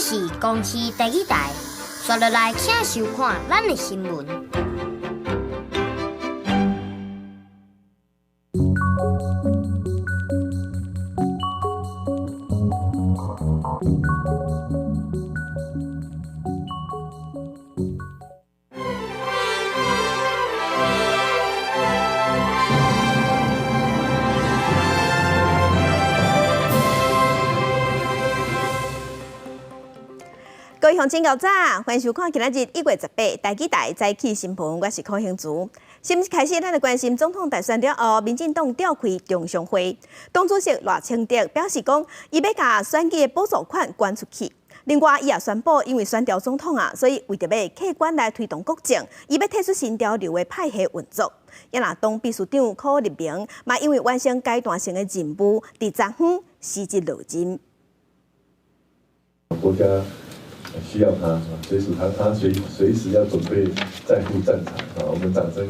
是公視第一台，紲落來請收看咱的新聞。各位鄉親早晨，歡迎收看今仔日1月18台語台早起新聞，我是柯興慈。新聞開始，咱來關心總統大選了後，民進黨召開中常會，黨主席賴清德表示講，伊欲共選舉的補助款捐出去。另外，伊也宣布，因為選著總統啊，所以為著欲客觀來推動國政，伊欲退出新潮流的派系運作。也若黨秘書長柯立明嘛，因為完成階段性的任務，佇昨昏辭職落任。國家需要他，隨時他隨時要準備再赴戰場啊！我們掌聲。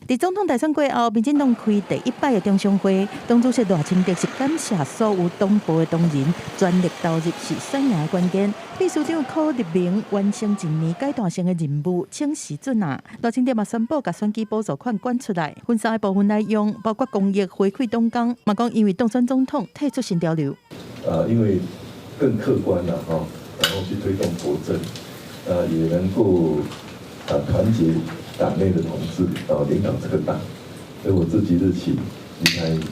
佇總統大選過後，民進黨開第一擺的中常會，黨主席賴清德是感謝所有黨部的同仁，全力投入是選贏的關鍵。秘書長柯立明完成一年階段性的任務，請時準啊！賴清德嘛宣布，共選舉補助款捐出來，分三个部分來用，包括公益回饋黨工，嘛講因為當選總統退出新潮流。啊，因為更客觀啦，哈，然後去推動國政，啊，也能夠啊團結黨內的同志，啊，領導這個黨，所以我自即日起離開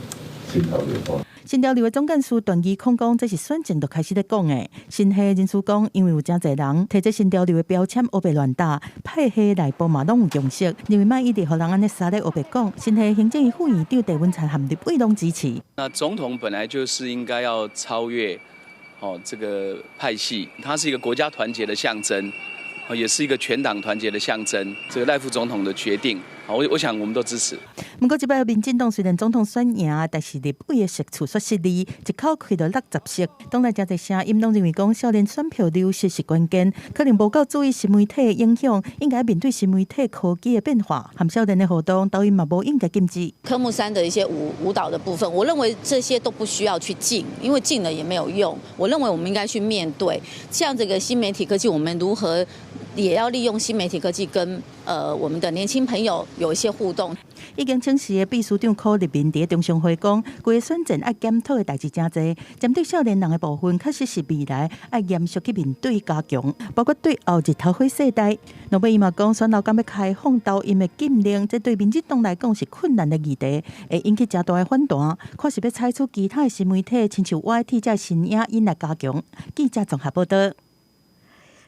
新潮流。新潮流的總幹事段宜康講，這是選前就開始咧講的。新系人士講，因為有誠濟人提這新潮流的標籤，烏白亂打，派系內部嘛攏有共識，認為莫一直予人按呢沙咧烏白講。新系行政院副院長鄭文燦和立委攏支持。那總統本來就是應該要超越哦這個派系，它是一個國家團結的象徵，也是一個全黨團結的象徵。這個賴副總統的決定，我想我們都支持。毋過，這擺民進黨雖然總統選贏，但是立委的席次卻失利，一口氣就60席。黨內誠濟聲音攏認為講，少年選票流失是關鍵，可能無夠注意新媒體的影響，應該面對新媒體科技的變化，和少年的活動，抖音嘛無應該禁止。科目三的一些舞蹈的部分，我認為這些都不需要去禁，因為禁了也沒有用。我認為我們應該去面對，像這個新媒體科技，我們如何也要利用新媒體科技跟我們的年輕朋友有一些互動。已經請辭的秘書長柯立明佇中常會講，規个選戰愛檢討的代誌誠濟，針對少年人的部分，確實是未來愛嚴肅去面對加強，包括對後日頭火世代。落尾伊嘛講，選後敢欲開放抖音的禁令，這對民進黨來講是困難的議題，會引起誠大的反彈。看是欲採取其他的新媒體，親像 YT 這新影音來加強。記者綜合報道。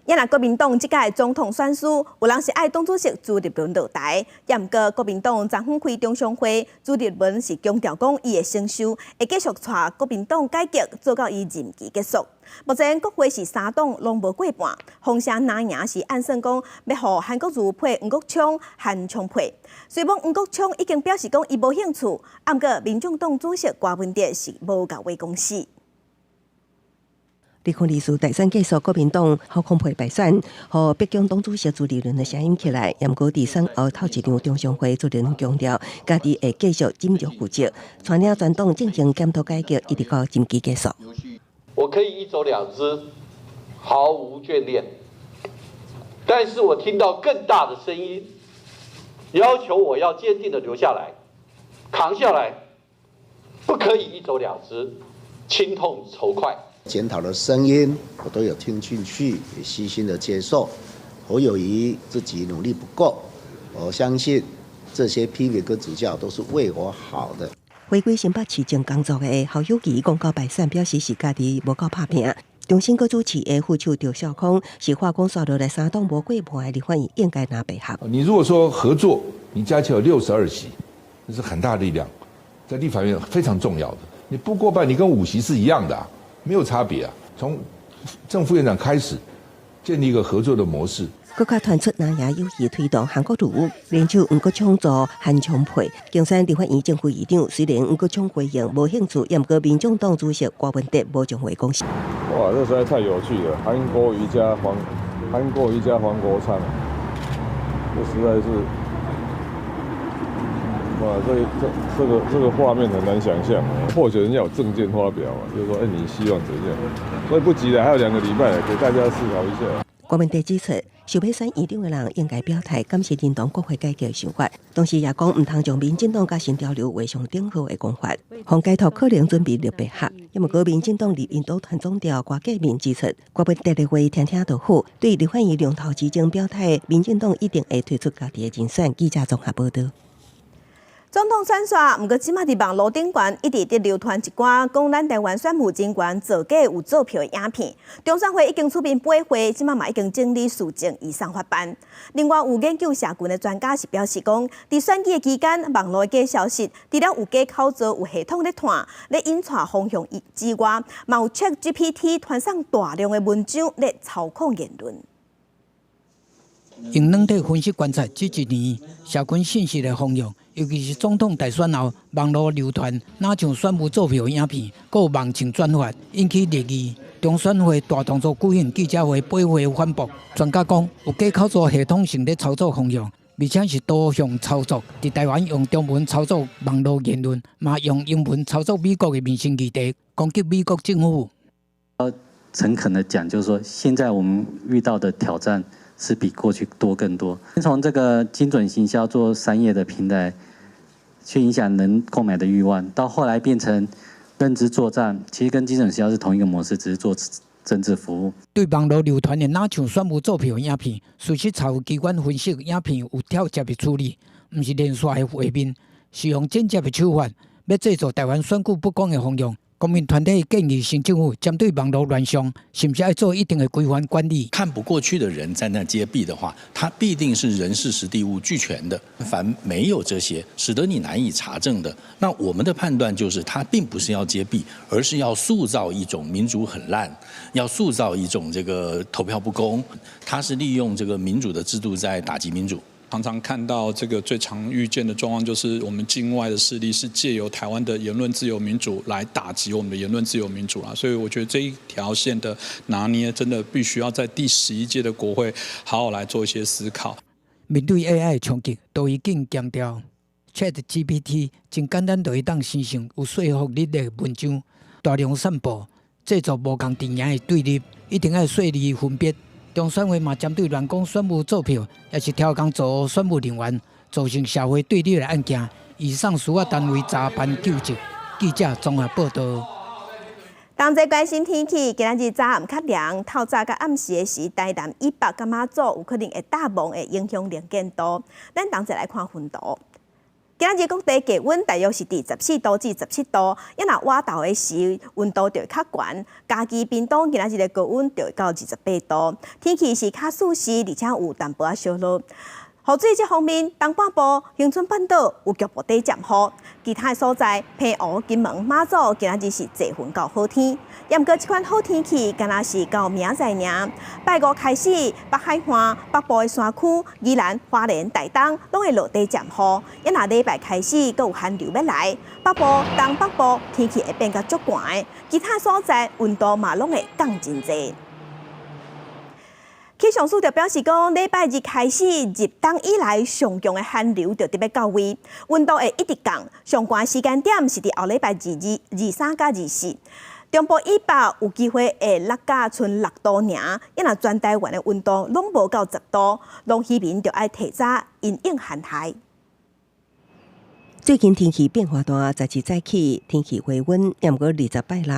也若國民黨這屆總統選輸，有人是愛黨主席朱立倫落台，也毋過國民黨昨昏開中常會，朱立倫是強調講，伊會承受，會繼續帶國民黨改革，做到伊任期結束。目前國會是三黨攏無過半，風聲藍營是按算講欲予韓國瑜配黃國昌、韓長配。雖罔黃國昌已經表示講伊無興趣，毋過民眾黨主席柯文哲是無共話講死。2024大選結束，國民黨侯康配敗選，予逼宮黨主席朱立倫的聲音起來。毋過佇選後頭一場中常會，朱立倫強調，家己會繼續盡力負責，帶領全黨進行檢討改革，一直到任期結束。我可以一走了之，毫無眷戀。但是我聽到更大的聲音，要求我要堅定的留下來，扛下來，不可以一走了之，輕痛仇快。檢討的聲音，我都有聽進去，也虛心的接受。侯友宜自己努力不夠，我相信這些批評跟指教都是為我好的。回歸新北市政工作的侯友宜公告敗選，表示是家己無夠拍拚。中心閣主持的副手趙少康是話講，紲落來三黨無過半的立法院應該拿配合。你如果說合作，你加起來有62席，那是很大力量，在立法院非常重要的。你不過半，你跟5席是一樣的啊。沒有差別啊！從正副院長開始建立一個合作的模式。閣較傳出藍營有意推動韓國瑜聯手黃國昌做韓長配，競選立法院正副議長雖然黃國昌回應無興趣，也毋過民眾黨主席柯文哲無將話講死。哇，這實在太有趣了！韓國瑜加黃，韓國瑜加黃國昌，這實在是哇，這個畫面很難想象。或許人家有政見發表啊，就是說，哎，你希望怎樣？所以不急的，還有2個禮拜，給大家思考一下。郭文帝指出，想欲選院長的人應該表態，敢是認同國會改革的想法，同時也講毋通將民進黨佮新潮流畫上等號的講法。黃解托可能準備綠白合，毋過民進黨立院黨團總召郭台銘指出，郭文帝的話聽聽就好，對立法院龍頭之爭表態，民進黨一定會推出家己的人選。記者綜合報道。總統選煞，毋過這馬佇網路頂懸一直佇流傳一寡講咱台灣選務人員造假有做票的影片。中選會已經出面駁回，這馬嘛已經整理事證移送法辦。另外有研究社群的專家是表示講，佇選舉的期間，網路的假消息，除了有假口座、有系統咧傳、咧引帶風向之外，嘛有 ChatGPT 傳送大量的文章咧操控言論。用軟體分析觀察，這一年社群信息的風向，尤其是總統大選後，網路流傳若像選務作票影片，閣有網情轉發，引起熱議。中選會大動作舉行記者會，駁回反駁。專家講，有假口座系統性咧操作風向，而且是多向操作。佇台灣用中文操作網路言論，嘛用英文操作美國的民生議題，攻擊美國政府。要誠懇的講，就是說，現在我們遇到的挑戰是比過去多更多。從這個精準行銷做商業的平台，去影響人購買的慾望，到後來變成認知作戰，其實跟精準行銷是同一個模式，只是做政治服務。對網路流傳的若像選務作票影片，事實查核機關分析影片有跳接的處理，毋是連續的畫面，是用剪接的手法，欲製造台灣選舉不公的風向。公民團體建議新政府針對網路亂象，是毋是愛做一定的規範管理？看不過去的人在那揭弊的話，他必定是人事時地物俱全的。凡沒有這些，使得你難以查證的，那我們的判斷就是，他並不是要揭弊，而是要塑造一種民主很爛，要塑造一種這個投票不公。他是利用這個民主的制度在打擊民主。常常看到這個最常遇見的狀況，就是我們境外的勢力是借由台灣的言論自由民主來打擊我們的言論自由民主啦。所以我覺得這一條線的拿捏，真的必須要在第11屆的國會好好來做一些思考。面對 AI 的衝擊，都已經強調 ChatGPT 真簡單就會當生成有說服力的文章，大量散布，製造無仝陣營的對立，一定愛細膩分別。中選會嘛針對亂講選務作票，抑是刁工做選務人員，造成社會對立的案件，移送司法單位查辦究責。記者綜合報道。同齊關心天氣，今仔日早暗較涼，透早佮暗時的時，台南以北佮馬祖有可能會大霧，會影響能見度。咱同齊來看溫度。今仔日各地低溫大約是佇14度至17度，抑若倚晝的時，溫度就會較懸。嘉義、屏東今仔日的高溫就會到28度，天氣是較舒適，而且有淡薄仔小落。雨水這方面，東半部、恆春半島有局部短暫雨，其他的所在，澎湖、金門、馬祖今仔日是濟雲到好天。毋過這款好天氣，敢若是到明仔載爾。拜五開始，北海岸、北部的山區、宜蘭、花蓮、台東攏會落短暫雨。抑若禮拜開始，閣有寒流欲來，北部、東北部天氣會變甲足寒的，其他所在溫度嘛攏會降真濟。氣象署就表示講，禮拜日開始入冬以來上強的寒流就佇欲到位，溫度會一直降。上寒時間點是佇後禮拜二二、二三佮二四。中部以北有機會會落甲賰6度爾，抑若全台灣的溫度攏無到10度，農漁民就愛提早因應寒害。最近天氣變化大，十二早起天氣回溫，毋過20拜六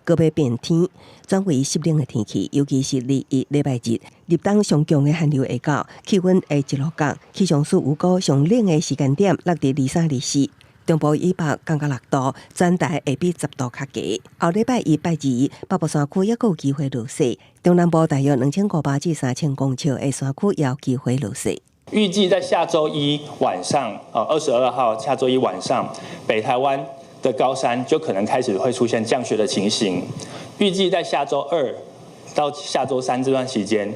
閣欲變天，轉為濕冷的天氣，尤其是21禮拜日，入冬上強的寒流會到，氣溫會一路降。氣象署預估上冷的時間點落佇23、24，中部以北降到6度，全台會比10度較低。後禮拜一、拜二，北部山區猶閣有機會落雪，中南部大約2500至3000公尺的山區也有機會落雪。預計在下週一晚上，22號下週一晚上，北台灣的高山就可能開始會出現降雪的情形。預計在下週二到下週三這段時間，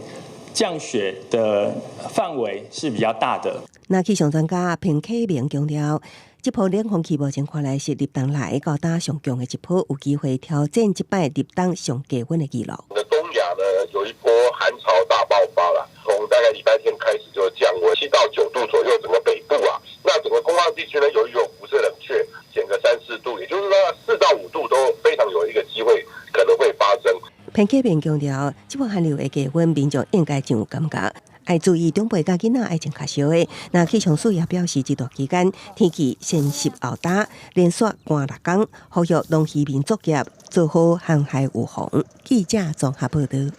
降雪的範圍是比較大的。那氣象專家彭啟明強調，這波冷空氣目前看來是入冬來到今上強的一波，有機會挑戰這擺入冬上低溫的紀錄。東亞呢有一波寒潮大爆發了，從大概禮拜天開始就降溫7到9度左右，整個北部啊，那整個為空曠地區呢，由於有輻射冷卻，減個3、4度，也就是說4到5度都非常有一個機會可能會發生。彭啟明強調，這波寒流的低溫，民眾應該真有感覺，愛注意長輩佮囡仔愛穿較少的。那氣象署也表示，這段期間天氣先濕後焦，連續寒6天，呼籲農漁民作業做好航海預防。記者綜合報道。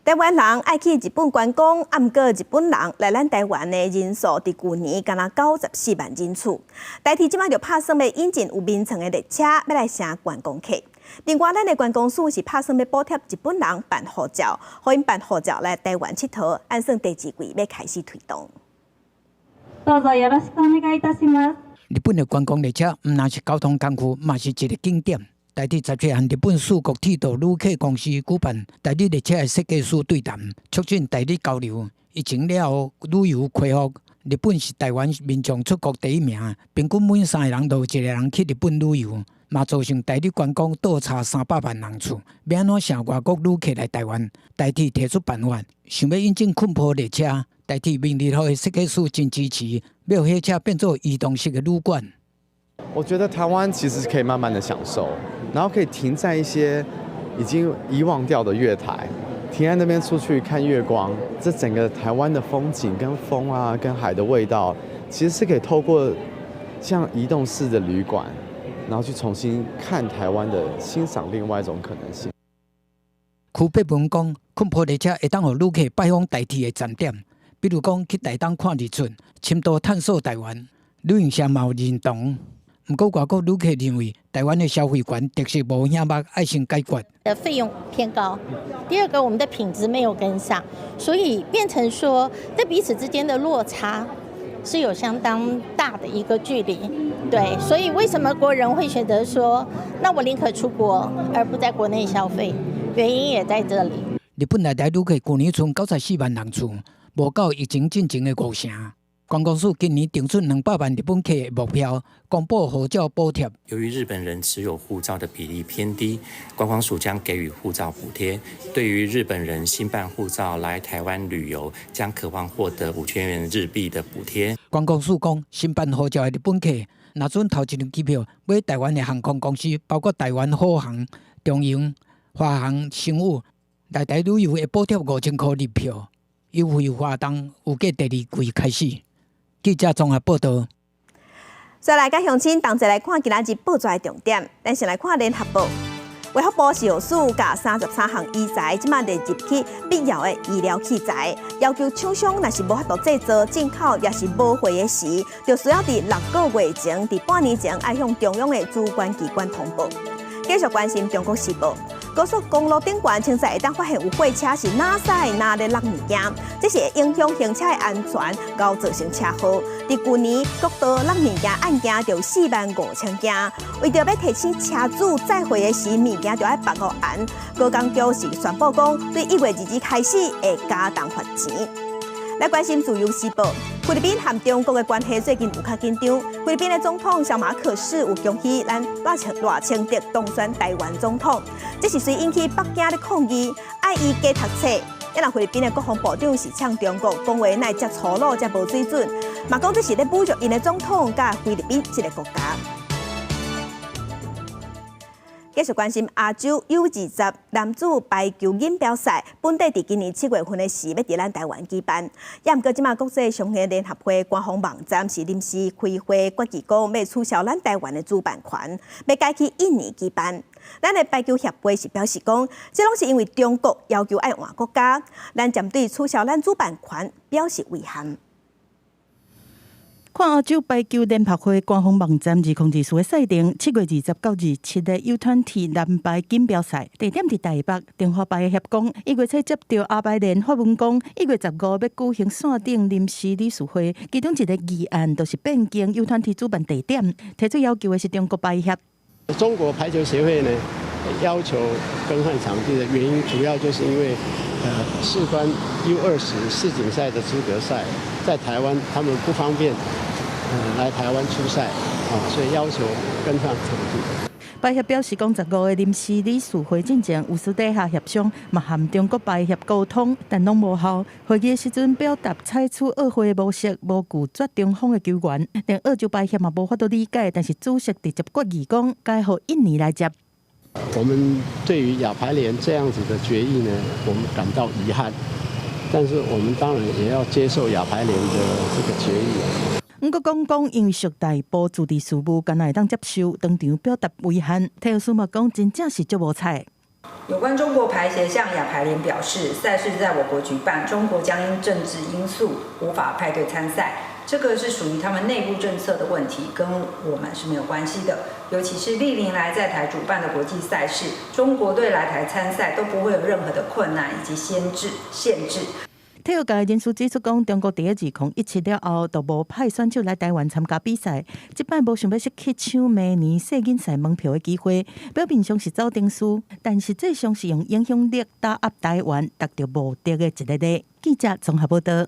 台灣人愛去日本觀光，啊，毋過日本人來咱台灣的人數，佇舊年敢若94萬人次。台鐵這擺就拍算欲引進有眠床的列車，欲來吸觀光客。另外，咱的觀光署是拍算欲補貼日本人辦護照，予𪜶辦護照來台灣𨑨迌，按算第二季欲開始推動。どうぞよろしくお願いいたします。日本的觀光列車毋但是交通工具，嘛是一個景點。台鐵17和日本四國鐵道旅客公司舉辦台日列車的設計師對談，促進台日交流。疫情了後，旅遊恢復，日本是台灣民眾出國第一名，平均每三個人就有一個人去日本旅遊，嘛造成台日觀光倒差300萬人次。欲按怎吸外國旅客來台灣？台鐵提出辦法，想欲引進睏鋪列車。台鐵明日號的設計師真支持，欲火車變做移動式的旅館。我覺得台灣其實可以慢慢的享受，然後可以停在一些已經遺忘掉的月台，停在那邊出去看月光，這整個台灣的風景跟風啊，跟海的味道，其實是可以透過像移動式的旅館，然後去重新看台灣的欣賞另外一種可能性。區伯文講，睏鋪列車會當予旅客拜訪台鐵的站點，比如講去台東看日出，深度探索台灣。旅行社嘛有認同。毋過外國旅客認為台灣的消費懸特色無影目，愛先解決。的費用偏高，第二個我們的品質沒有跟上，所以變成說這彼此之間的落差是有相當大的一個距離。對，所以為什麼國人會選擇說，那我寧可出國而不在國內消費，原因也在這裡。日本來台旅客舊年賰94萬人次，無夠疫情進前的五成。觀光署今年定出200萬日本客的目標，公布護照補貼。由於日本人持有護照的比例偏低，觀光署將給予護照補貼。對於日本人新辦護照來台灣旅遊，將可望獲得5000元日幣的補貼。觀光署講，新辦護照的日本客，若準頭一張機票買台灣的航空公司，包括台灣虎航、長榮、華航、星宇，來台旅遊會補貼5000箍日票。優惠活動預計第二季開始。記者綜合報道。再來，佮鄉親同齊來看今仔日報紙的重點。咱先來看聯合報，衛福部食藥署共33項醫材，這擺列入去必要的醫療器材，要求廠商若是無法度製造、進口，抑是無貨的時，就需要佇6個月前，佇半年前愛向中央的主管機關通報。繼續關心中國時報，高速公路頂懸清早會當發現有貨車是哪駛哪咧落物件，這是會影響行車的安全，𠢕造成車禍。佇舊年國道落物件案件就4萬5千件，為著欲提醒車主載貨的時，物件著愛縛予絚。高工局是宣布講，對1月2日開始會加重罰錢。來關心自由時報，菲律賓和中國的關係最近有較緊張。菲律賓的總統小馬可仕有恭喜咱賴清德當選台灣總統，這是隨引起北京的抗議，愛伊加讀冊。啊若菲律賓的國防部長是嗆中國，講話哪會遮粗魯、遮無水準，嘛講這是咧侮辱𪜶的總統佮菲律賓這個國家。繼續關心亞洲 U20男子排球錦標賽，本底佇今年7月份的時，欲佇咱台灣舉辦。也毋過這馬國際雙聯聯合會官方網站是臨時開會決議講，欲取消咱台灣的主辦權，欲改去印尼舉辦。咱的排球協會是表示講，這攏是因為中國要求愛換國家，咱針對取消咱主辦權表示遺憾。看亞洲排球聯合會官方網站2024的賽程，7月20到27的 U20男排錦標賽，地點佇台北。中華排協講，1月初接著亞排聯發文講，1月15欲舉行線頂臨時理事會，其中一个議案就是變更 U20主辦地點，提出要求的是中國排協。中國排球協會呢，要求更換場地的原因，主要就是因為，事關 U20世錦賽的資格賽，在台灣他們不方便，來台灣出賽，啊，所以要求更換場地。排協表示講，15个臨時理事會進前有私底下協商，嘛和中國排協溝通，但攏無效。會議時陣表達採取奧會模式，無拒絕中方的球員，連澳洲排協嘛無法度理解，但是主席直接決議講，該予印尼來接。我們對於亞排聯這樣子的決議呢，我們感到遺憾，但是我們當然也要接受亞排聯的這個決議。毋過講講，因為屬內部自治事務，敢若會當接受，當場表達遺憾。體育署嘛講，真正是足無彩。有關中國排協向亞排聯表示，賽事在我國舉辦，中國將因政治因素無法派隊參賽，這個是屬於他們內部政策的問題，跟我們是沒有關係的。尤其是歷年來在台主辦的國際賽事，中國隊來台參賽都不會有任何的困難以及限制限制。體育界人士指出，講中國佇2017了後，就無派選手來台灣參加比賽。這擺無想欲失去搶明年世錦賽門票的機會，表面上是走程序，但實際上是用影響力打壓台灣，達到目的的一个例。記者綜合報道。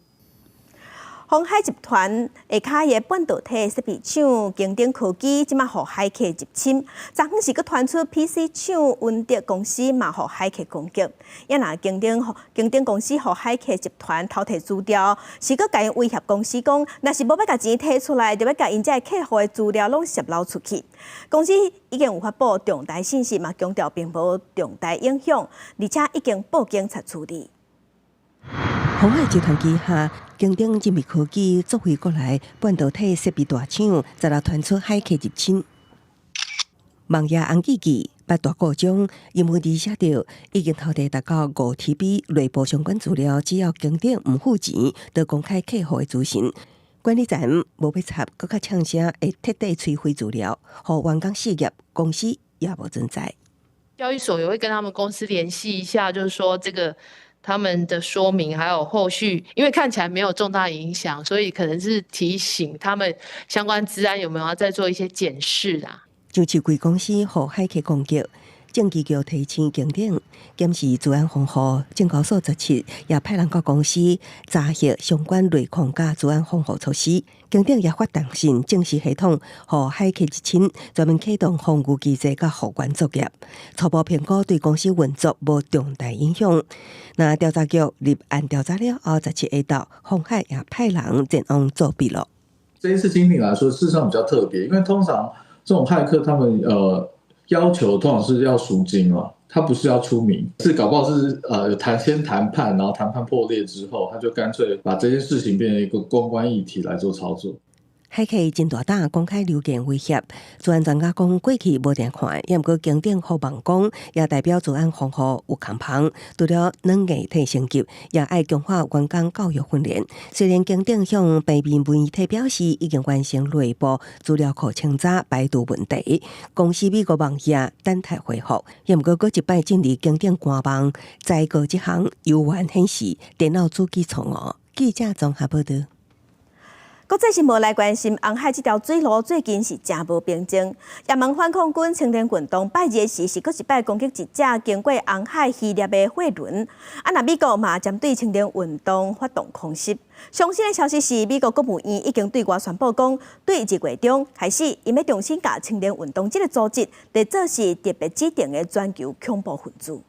鴻海集團下跤的半導體設備廠京鼎科技，這馬予駭客入侵。昨昏是閣傳出 PC 廠恩德公司嘛予駭客攻擊。也若京鼎京鼎公司予駭客集團偷提資料，是閣共𪜶威脅公司講，若是無欲共錢提出來，就欲共𪜶這客戶的資料攏洩露出去。公司已經有發布重大信息，嘛強調並無重大影響，而且已經報警察處理。鴻海集團旗下京鼎精密科技作為國內半導體設備大廠，昨日傳出駭客入侵，網頁紅記記捌大故障，英文字寫著已經偷提達到5 TB 內部相關資料，只要京鼎毋付錢，就公開客戶的資訊。管理層無欲插，閣較嗆聲會徹底摧毀資料，予員工失業，公司也無存在。交易所也會跟他們公司聯繫一下，就是說這個。他們的說明還有後續，因為看起來沒有重大影響，所以可能是提醒他們相關資安有沒有要再做一些檢視啊。上市櫃公司予駭客攻擊，證機局提醒京鼎檢視資安防護，證交所17也派人到公司查核相關內控佮資安防護措施。京鼎也發動信證實系統予駭客入侵，專門啟動防禦機制佮復原作業。初步評估對公司運作無重大影響。那調查局立案調查了後，17下晝，鴻海也派人前往做筆錄。這一次京鼎來說，事實上比較特別，因為通常這種駭客他們要求通常是要贖金嘛，他不是要出名，是搞不好是談先談判，然後談判破裂之後，他就乾脆把這件事情變成一個公關議題來做操作。駭客真大膽公開留言威脅，資安專家講過去無定看，也毋過京鼎予網攻，也代表資安防護有空縫。除了軟硬體升級，也愛強化員工教育訓練。雖然京鼎向平面媒體表示已經完成內部資料庫清查排除問題，公司美國網頁等待恢復。也毋過閣一擺進入京鼎官網，災過這項猶原顯示電腦主機錯誤。記者綜合報道。國際新聞來關心，紅海這條水路最近是誠無平靜。也門反抗軍青年運動拜二時是閣一擺攻擊一隻經過紅海漁獵的貨輪。啊，若美國嘛針對青年運動發動空襲。上新的消息是，美國國務院已經對外宣布講，對2月中開始，𪜶欲重新共青年運動這個組織，列做是特別指定的全球恐怖分子。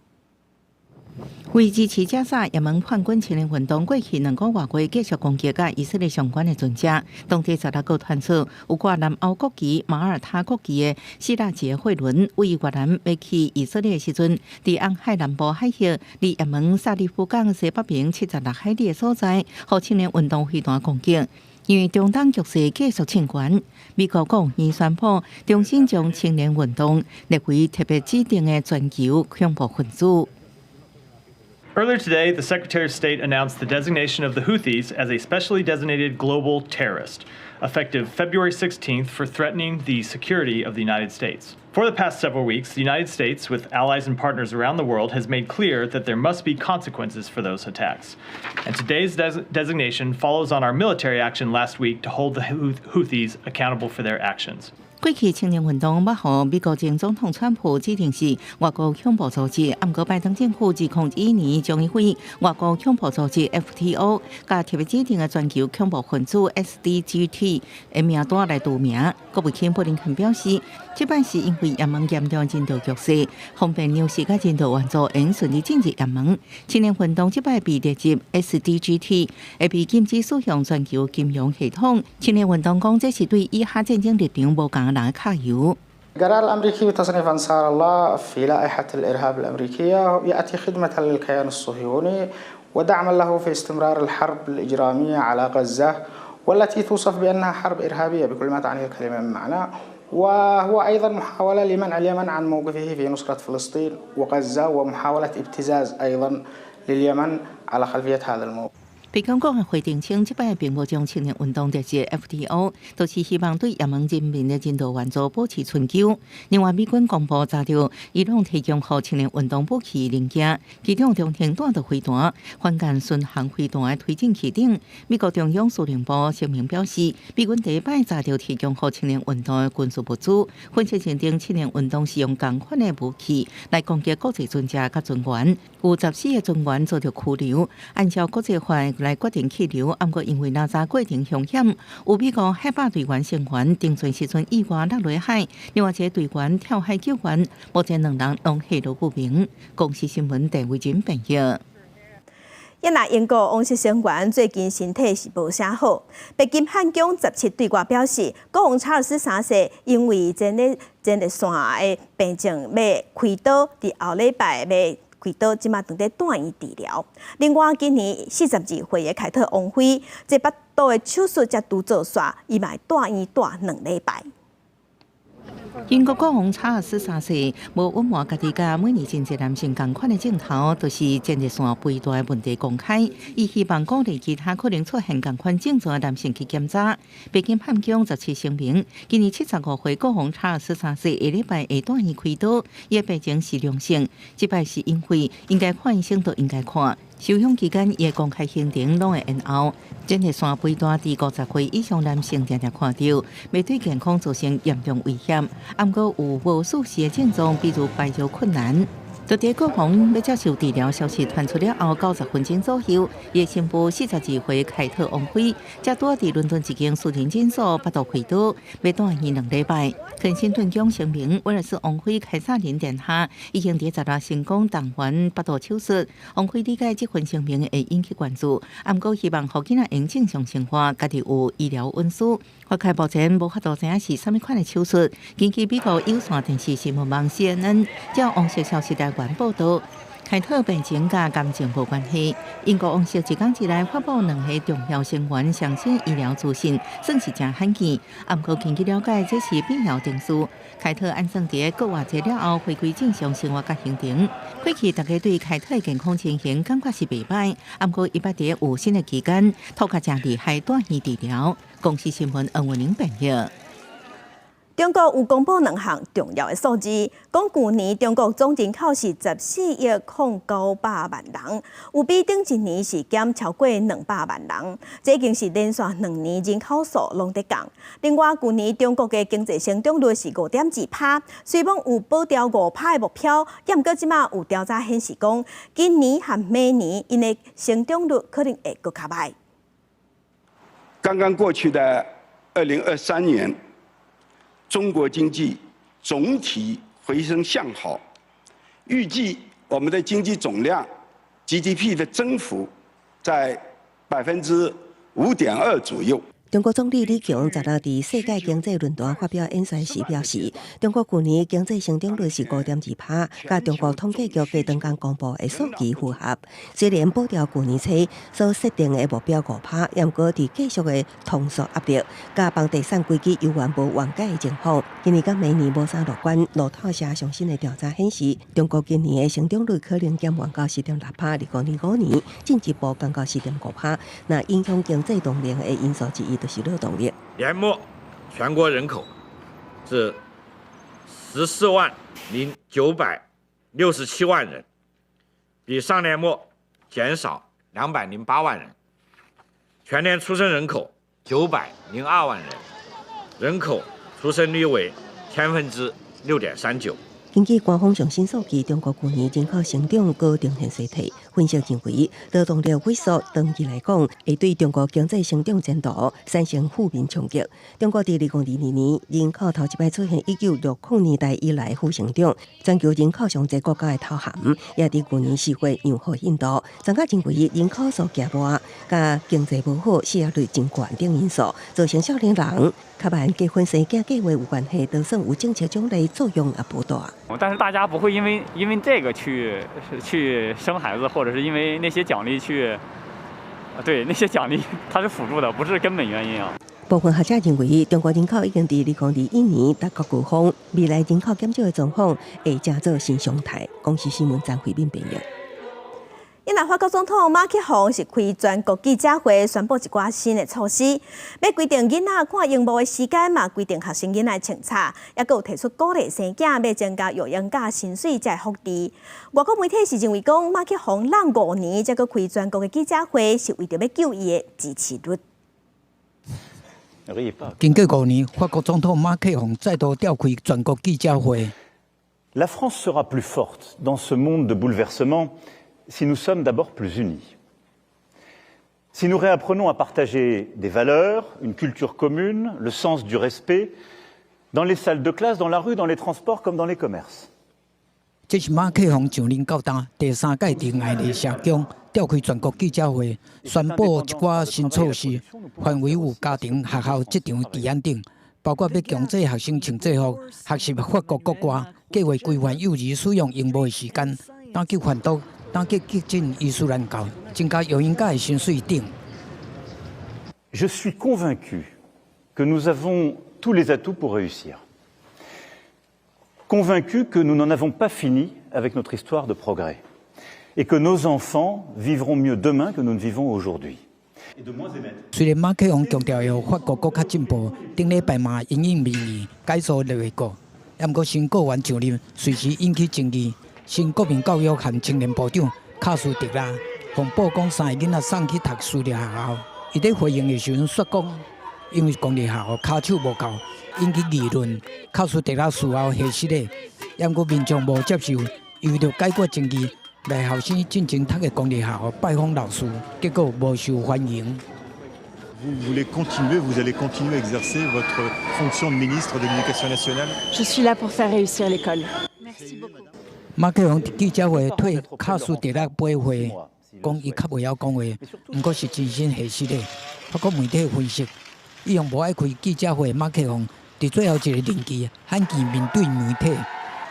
為支持加沙，也門叛軍青年運動過去2個外月繼續攻擊佮以色列相關的船隻。當地16號傳出有掛南歐國旗、馬耳他國旗的希臘籍貨輪，位越南欲去以色列的時陣，佇紅海南部海域，離也門薩利夫港西北邊76海里的所在，予青年運動飛彈攻擊。因為中東局勢繼續升懸，美國國務院宣布重新將青年運動列為特別指定的全球恐怖分子。 Earlier today, the Secretary of State announced the designation of the Houthis as a specially designated global terrorist, effective February 16th for threatening the security of the United States. For the past several weeks, the United States, with allies and partners around the world, has made clear that there must be consequences for those attacks. And today's designation follows on our military action last week to hold the Houthis accountable for their actions. 過去青年運動欲予美國前總統川普指定是外國恐怖組織，毋過拜登政府2021年將伊對外國恐怖組織 FTO 佮特別指定的全球恐怖分子 SDGT 的名單來除名。國務卿布林肯表示，這擺是因為也門嚴重人道局勢，方便糧食佮人道援助會順利進入也門。青年運動這擺被列入 SDGT，會被禁止使用全球金融系統。青年運動講，這是對以哈戰爭立場無仝人的敲油。 قرار الأمريكي بتصنيف أنصار الله في لائحة الإرهاب الأمريكية يأتي خدمة للكيان الصهيوني ودعما له في استمرار الحرب الإجرامية على غزة والتي توصف بأنها حرب إرهابية بكل ما تعنيه الكلمة من معنى، وهو أيضا محاولة لمنع اليمن عن موقفه في نصرة فلسطين وغزة ومحاولة ابتزاز أيضا لليمن على خلفية هذا الموقف。白宮國的回應稱，這擺並無將青年運動列入 FTO，都是希望對也門人民的人道援助保持存久。另外，美軍公布查著伊朗提供予青年運動武器零件，其中中程彈道飛彈、反艦巡航飛彈的推進器等。美國中央司令部聲明表示，美軍第一擺查著提供予青年運動的軍事物資，分析認定青年運動是用仝款的武器來攻擊國際船隻佮船員，有14個船員遭著拘留，按照國際法來決定去留，毋過因為攔查過程兇險，有美國海豹隊員成員登船時陣意外落入海，另外一個隊員跳海救援，目前兩人攏下落不明。公視新聞鄭偉仁編譯。一那英國王室成員最近身體是無啥好，白金漢宮17對外表示，國王查爾斯三世因為前列腺的病症欲開刀，佇後禮拜欲開刀，這馬正佇住院治療。另外，今年42歲的凱特王妃，這腹肚的手術才拄做煞，伊嘛會住院住2禮拜。英國國王查爾斯三世無隱瞞家己佮每年真濟男性仝款的鏡頭，都是前列腺肥大的問題公開。伊希望鼓勵其他可能出現仝款症狀的男性去檢查。白金漢宮17聲明，今年75歲國王查爾斯三世下禮拜會住院開刀，伊的病情是良性，這擺是因為應該看醫生都應該看。休養期間，伊的公開行程攏會延後。前列腺肥大佇50歲以上男性定定看著，會對健康造成嚴重危險。毋過有無事實的症狀，比如排尿困難。就佇國王欲接受治療消息傳出了後，90分鐘左右，伊的新婦42歲凱特王妃，才拄佇倫敦一間私人診所腹肚開刀，欲住院2禮拜。肯辛頓宮聲明，威爾斯王妃凱薩琳殿下已經佇16成功動完腹肚手術。王妃理解這份聲明會引起關注，毋過希望予囡仔用正常生活，家己有醫療隱私。外界目前無法度知影是啥物款的手術。根據美國有線電視新聞網 CNN，照王室消息來源報道，凱特病情佮癌症無關係。英國王室一工之內發布兩個重要成員上新醫療資訊，算是誠罕見。毋過根據了解，這是必要程序。凱特按算佇個月節了後回歸正常生活佮行程。過去大家對凱特的健康情形感覺是袂䆀，毋過伊捌佇有新的期間，吐較誠厲害，住院治療。公視新聞黃文玲編譯。中國有公布兩項重要的數字，講舊年中國總人口是14億0900萬人，有比頂一年是減超過200萬人，這已經是連續2年人口數攏佇降。另外，舊年中國的經濟成長率是5.2趴，雖罔有保牢5趴的目標，也毋過這馬有調查顯示講，今年和明年𪜶的成長率可能會閣較䆀。剛剛過去的2023年，中國經濟總體回升向好，預計我們的經濟總量 GDP 的增幅在5.2%左右。中國總理李強16佇世界經濟論壇發表演說時表示，中國舊年經濟成長率是5.2趴，佮中國統計局過當工公布的數據符合。雖然保牢舊年初所設定的目標5趴，毋過佇繼續的通縮壓力，佮房地產危機猶原無緩解的情況，今年佮明年無啥樂觀。路透社上新的調查顯示，中國今年的成長率可能減緩到4.6趴，2025年進一步降到4.5趴。那影響經濟動力的因素之一，就是勞動力。年末全國人口是14萬0967萬人，比上年末減少208萬人。全年出生人口902萬人，人口出生率為6.39%。根據官方上新數據，中國舊年人口成長閣呈現衰退。分析認為，勞動力萎縮長期來講，會對中國經濟成長前途產生負面衝擊。中國佇2022年人口頭一擺出現1960年代以來負成長，全球人口上濟國家的頭銜，也佇舊年4月讓予印度。專家認為，人口數額大、佮經濟無好、失業率真懸等因素，造成少年人較慢結婚生囝計畫有關係，就算有政策獎勵作用也無大。但是大家不會因為這個去生孩子，或者是因為那些獎勵去，對那些獎勵它是輔助的，不是根本原因啊。部分學者認為，中國人口已經佇2021年達到高峰，未來人口減少的狀況會成做新常態。公視新聞張惠敏編譯。伊若法國總統馬克宏是開全國記者會，宣布一寡新的措施，欲規定囡仔看螢幕的時間，嘛規定學生囡仔穿插，抑閣有提出鼓勵生囝，欲增加育嬰假薪水才會福利。外國媒體是認為講，馬克宏踬5年才閣開全國的記者會，是為著欲救伊的支持率。經過5年，法國總統馬克宏再度召開全國記者會。 La France sera plus forte dans ce monde de bouleversements si nous sommes d'abord plus unis. Si nous réapprenons à partager des valeurs, une culture commune, le sens du respect, dans les salles de classe, dans la rue, dans les transports comme dans les commerces. 這是馬克宏上任到今第三屆佇愛麗舍宮召開全國記者會，宣布一寡新措施，範圍有家庭、學校、職場、治安等，包括欲強制學生穿制服、學習法國國歌、計劃規範幼兒使用螢幕的時間、打擊販毒、打擊激進伊斯蘭教、增加育嬰假的薪水等。 Je suis convaincu que nous avons tous les atouts pour réussir. Convaincu que nous n'en avons pas fini avec notre histoire de progrès et que nos enfants vivront mieux demain que nous ne vivons aujourd'hui. 雖然馬克宏強調予法國閣較進步，頂禮拜嘛因應民意解組內閣，毋過新閣員上任隨時引起爭議。新國民教育和青年部長卡斯特拉予報講三个囡仔送去讀私立學校，伊佇回應的時陣煞講，因為公立學校跤手無夠，引起議論。卡斯特拉事後核實的，毋過民眾無接受，為著解決爭議，來學生進前讀的公立學校拜訪老師，結果無受歡迎。 Vous voulez continuer, vous allez continuer à exercer votre fonction de ministre de l'Éducation nationale? Je suis là pour faire réussir l'école. Merci beaucoup. 馬克宏佇記者會替卡斯特拉駁話，講伊較袂曉講話，毋過是真心核實的。法國媒體分析，一向無愛開記者會，馬克宏佇最後一個任期罕見面對媒體，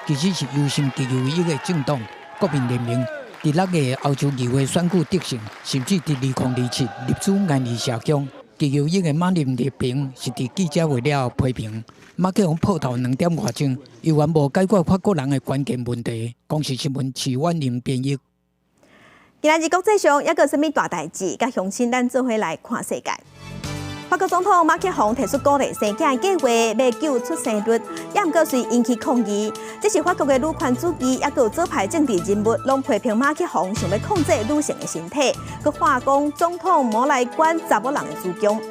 其實是憂心極右翼的政黨國民聯盟佇6月歐洲議會選舉得勝，甚至佇2027入主愛麗舍宮。極右翼的馬林勒平是佇記者會了後批評馬克宏破頭2點外鐘，猶原無解決法國人的關鍵問題。公視新聞徐婉玲編譯。今仔日國際上猶閣有啥物大代誌？佮鄉親咱做伙來看世界。法國總統馬克宏提出鼓勵生囝的計劃，欲救出生率，也毋過隨引起抗議。這是法國的女權主義，猶閣有左派政治人物，攏批評馬克宏想欲控制女性的身體，閣話講總統無來管查某人的子宮。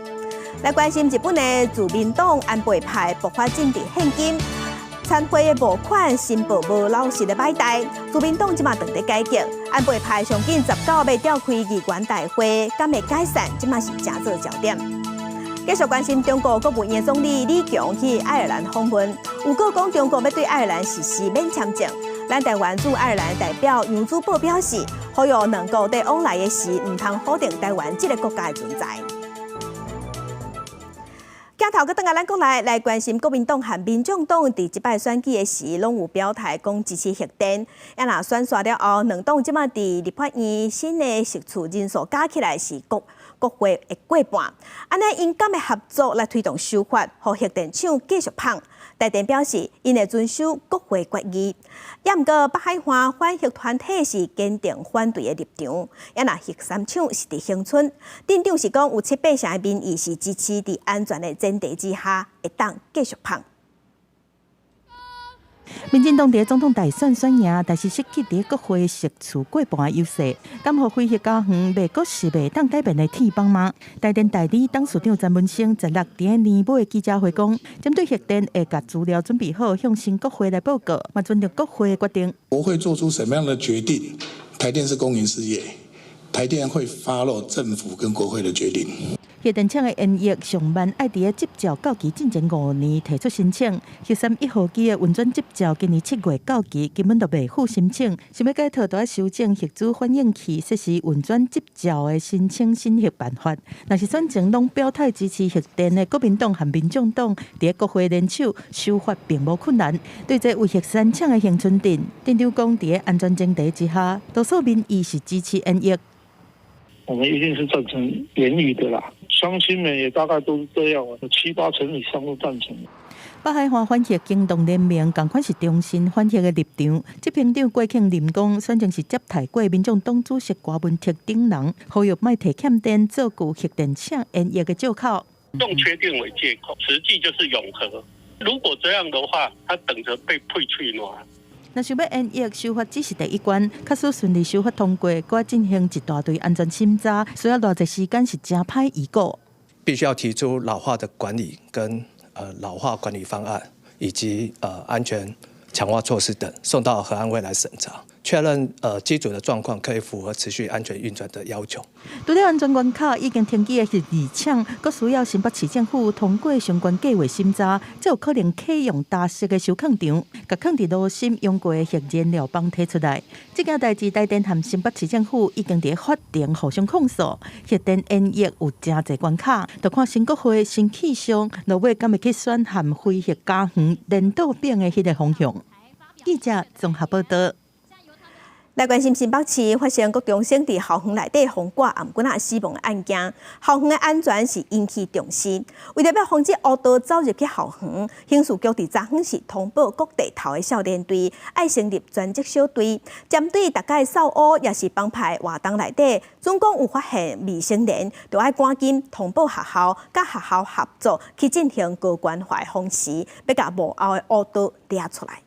來關心日本的自民黨安倍派爆發政治獻金，參會的募款申報無老實的擺代，自民黨這馬正佇改革，安倍派上緊19欲召開議員大會，敢會解散，這馬是誠做焦點。繼續關心中國國務院總理李強去愛爾蘭訪問，有報講中國欲對愛爾蘭實施免簽證。咱台灣駐愛爾蘭代表楊祖寶表示，呼籲兩國佇往來的時，毋通否定台灣這个國家的存在。鏡頭閣轉來咱國內來關心國民黨和民眾黨佇這擺選舉的時，攏有表態講支持核電。啊若選煞了後，兩黨這馬佇立法院新的席次人數加起來是國會會過半。按呢𪜶敢會合作來推動修法，予核電廠繼續麭。台電表示，𪜶會遵守國會決議。也毋過北海岸反核團體是堅定反對的立場。啊若核三廠是佇恆春，鎮長是講有七八成的民意是支持佇安全的前提之下，會當繼續麭。民進黨佇總統大選選贏，但是失去佇國會席次過半優勢，敢予非核家園袂閣是袂當改變的鐵板嗎？台電代理董事長詹文生16佇年尾記者會講，針對核電會共資料準備好，向新國會來報告，嘛尊重國會的決定。國會做出什麼樣的決定？台電是公營事業，台電會 follow 政府跟國會的決定。核電廠的延役上慢愛佇執照到期進前5年提出申請，核三一號機的運轉執照今年7月到期，根本就袂赴申請。想欲解套，著愛修正核子反應器設施運轉執照的申請審核辦法。若是選前攏表態支持核電的國民黨和民眾黨，佇國會聯手修法並無困難。對這為核三廠的恆春鎮鎮長講，佇安全前提之下，多數民意是支持延役。我們一定是贊成延役的啦，鄉親們也大概都是這樣，七八成以上都贊成。北海岸反核行動聯盟仝款是重申反核的立場，執行長郭慶林講，選前是接待過民眾黨主席柯文哲等人，呼籲莫提欠電做舊核電廠延役的藉口。用缺電為借口，實際就是永核。如果這樣的話，他等着被配翠暖。若想欲延役修法只是第一關，假使順利修法通過，閣愛進行一大堆安全審查，需要偌濟時間是誠歹預估。必須要提出老化的管理跟老化管理方案，以及安全強化措施等，送到核安會來審查，確認機組的狀況可以符合持續安全運轉的要求。除了安全關卡已經停機的核二廠，閣需要新北市政府通過相關計劃審查，才有可能啟用大式的收礦場，共囥佇爐心用過的核燃料棒提出來。這件代誌，台電和新北市政府已經佇法庭互相控訴，核電延役有誠濟關卡，就看新國會新氣象，落尾敢會去選和非核家園連倒變的彼个方向。記者綜合報道。來關心新北市發生國中生佇校園內底予割頷頸仔死亡的案件，校園的安全是引起重視。為著欲防止烏道走入去校園，刑事局佇昨昏時通報各地頭的少年隊愛成立專責小隊，針對逐屆掃烏抑是幫派活動內底，準講有發現未成年，就愛趕緊通報學校，佮學校合作去進行高關懷訪視，欲共幕後的烏道掠出來。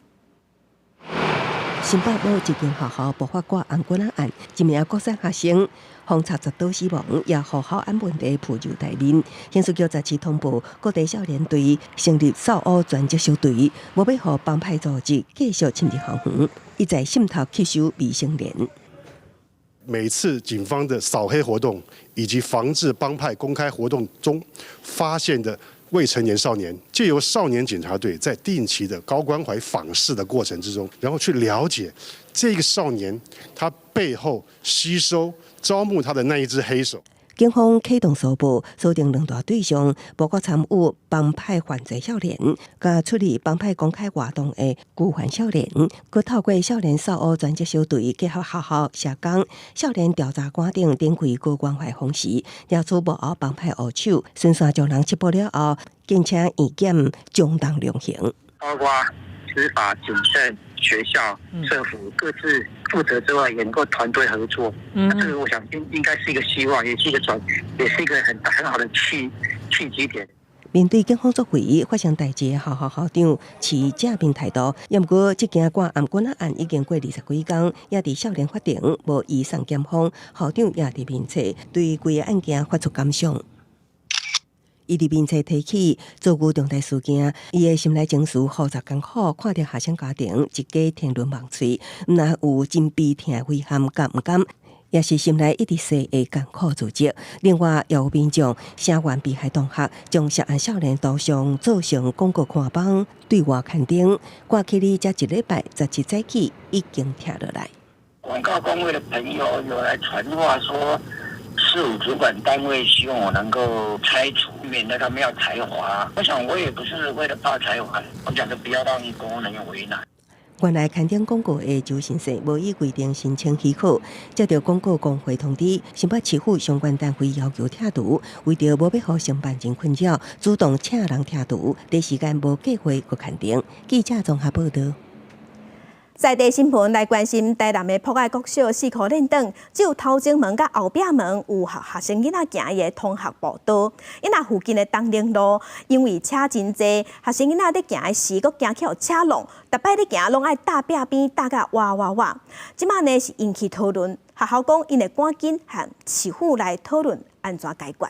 新北某一間學校爆發割頷頸仔案，一名國三學生予插10刀死亡，也予校安問題浮上台面。刑事局十七通報各地少年隊成立掃烏專責小隊，無欲予幫派組織繼續侵入校園，一再滲透吸收未成年。每次警方的掃黑活動以及防治幫派公開活動中發現的未成年少年，藉由少年警察隊在定期的高關懷訪視的過程之中，然後去了解這個少年他背後吸收招募他的那一隻黑手。警方啟動搜捕，鎖定兩大對象，包括參與幫派犯罪少年，佮出入幫派公開活動的孤犯少年，閣透過少年掃烏專責小隊結合學校、社工、少年調查官等展開高關懷方式，抓出幕後幫派烏手，循線將人緝捕了後，警請院檢將當量刑。包括司法、警政、學校、政府各自負責之外，也能夠團隊合作。那這個我想應該是一個希望，也是一個轉，也是一個很好的契機點。面對警方作為，發生代誌的學校校長持正面態度。也毋過，這件割頷頸仔案已經過20幾工，猶佇少年法庭無移送檢方，校長也佇面冊對規个案件發出感想。伊佇面冊提起遭遇重大事件，伊的心內情緒複雜艱苦，看著學生家庭一家天倫望喙，毋但有真悲痛的遺憾佮毋甘，也是心內一直細的艱苦自責。另外，也有民眾聲援被害同學，將涉案少年圖像做成廣告看板對外刊登。割起你才一禮拜，17早起已經拆落來。廣告工會的朋友有來傳話說，市府主管單位希望我能夠拆除，免得他們要裁罰。我想我也不是為了怕裁罰，我講就不要讓公務人員為難。原來刊登廣告的周先生無依規定申請許可，接著廣告工會通知新北市府相關單位要求拆除，為著無欲予承辦人困擾，主動請人拆除，第一時間無計劃閣刊登。記者綜合報道。在地新聞來關心台南的博愛國小四箍練長，只有頭前門佮後壁門有予學生囡仔行的通學步道。伊若附近的東寧路，因為車真濟，學生囡仔咧行的時，閣驚去予車挵，逐擺咧行攏愛搭壁邊搭甲倚倚倚。這馬呢是引起討論，學校講𪜶會趕緊和市府來討論按怎解決。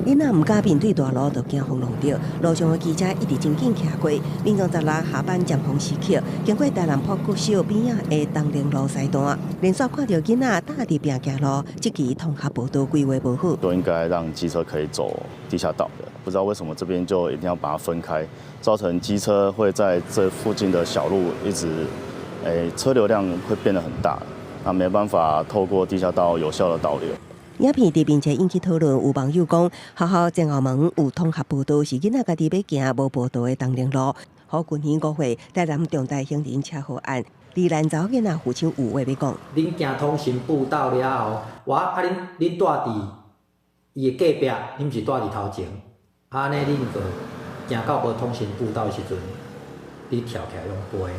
囡仔毋敢面對大路，就驚予挵著。路上的機車一直真緊騎過。民眾十六下班尖峰時刻，經過台南博國小邊仔的東寧路西段，連續看著囡仔搭佇邊行路，這支通學步道規劃無好。都應該讓機車可以走地下道的，不知道為什麼這邊就一定要把它分開，造成機車會在這附近的小路一直，車流量會變得很大，那沒辦法透過地下道有效的導流。影片佇面前引起討論，有網友講，學校前後門有通學步道，是囡仔家己欲行無步道的東寧路。予舊年5月，台南重大行人車禍案，宜蘭查某囡仔父親有話欲講。恁行通行步道了後，我啊恁恁蹛佇伊的隔壁，恁毋是蹛佇頭前，按呢恁就行到無通行步道的時陣，你跳起來用飛。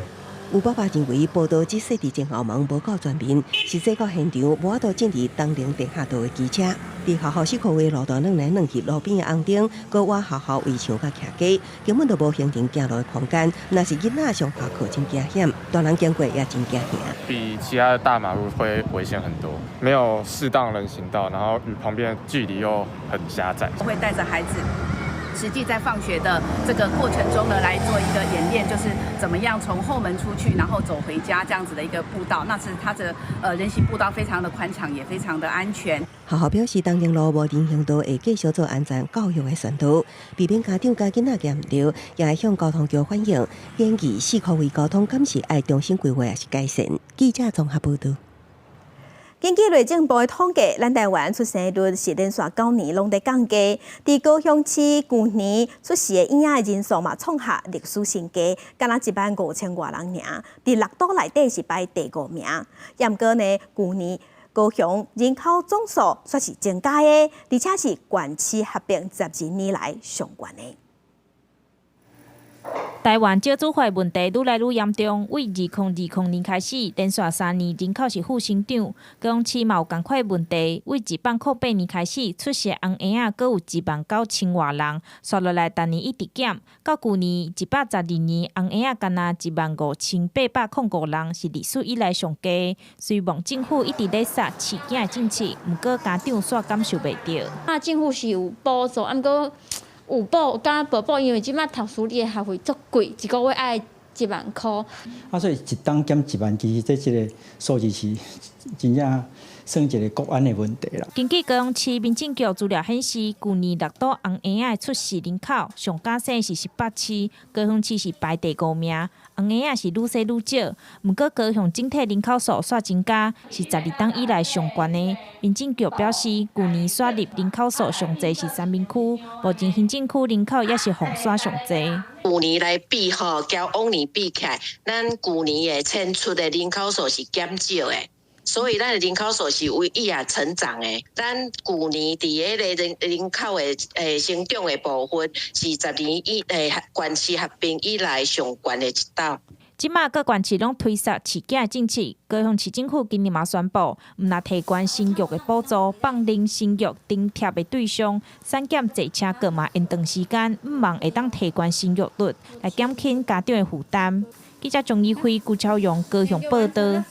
有爸爸認為步道只設佇前後門無夠全面，實際到現場無法度進入東寧地下道的機車。佇學校四箍圍路段轉來轉去，路邊的紅燈，閣倚學校圍牆佮徛街，根本就無行人行路的空間。若是囡仔上下課真驚險，大人經過也真驚嚇。比其他的大馬路會危險很多，沒有適當人行道，然後與旁邊的距離又很狹窄。我會帶著孩子。實際在放學的這個過程中呢，來做一個演練，就是怎麼樣從後門出去，然後走回家這樣子的一個步道。那是它的人行步道非常的寬敞，也非常的安全。學校表示，東寧路無人行道會繼續做安全教育的宣導，避免家長佮囡仔行毋著，也會向交通局反映，建議四箍圍交通敢是愛重新規劃，抑是改善。記者綜合報導。根據內政部的統計，咱台灣出生率是連續9年攏佇降低。佇高雄市舊年出世的嬰仔的人數嘛，創下歷史新低，敢若1萬5千外人爾。佇六都內底是排第五名。毋過呢，舊年高雄人口總數煞是增加的，而且是縣市合併12年來上懸的。台灣少子化問題愈來愈嚴重，對2020年開始，連續3年人口是負成長。高雄市嘛有仝款問題，對2008年開始出世紅嬰仔，閣有1萬9千外人，紲落來逐年一直減，到舊年112年紅嬰仔干焦1萬5805人，是歷史以來上低。雖然政府一直咧殺飼囝的政策，毋過家長煞感受袂著。啊，政府是有補助，毋過。有補佮無補，因為這馬讀私立的學費足貴，一個月愛1萬箍。啊，所以一冬減1萬，其實這這个數字是真正算一个國安的問題啦。根據高雄市民政局資料顯示，舊年六都紅嬰仔的出世人口上敢生是18市，高雄市是排第五名，紅嬰仔是愈生愈少。毋過高雄整體人口數煞增加，是12冬以來上懸的。民政局表示，舊年徙入人口數上濟是三民區，目前行政區人口也是予徙上濟。舊年來比吼，較往年比起來，咱舊年的遷出的人口數是減少的。所以咱的人口數是唯一也成長的。咱舊年佇彼个人口的成長的部分，是10年以縣市合併以來上懸的一冬。這馬各縣市攏推捒飼囝的政策，高雄市政府今年嘛宣布，毋但提懸生育的補助，放寬生育津貼的對象，刪減坐車閣嘛延長時間，向望會當提懸生育率，來減輕家長的負擔。記者鍾怡輝、顧超勇高雄報導。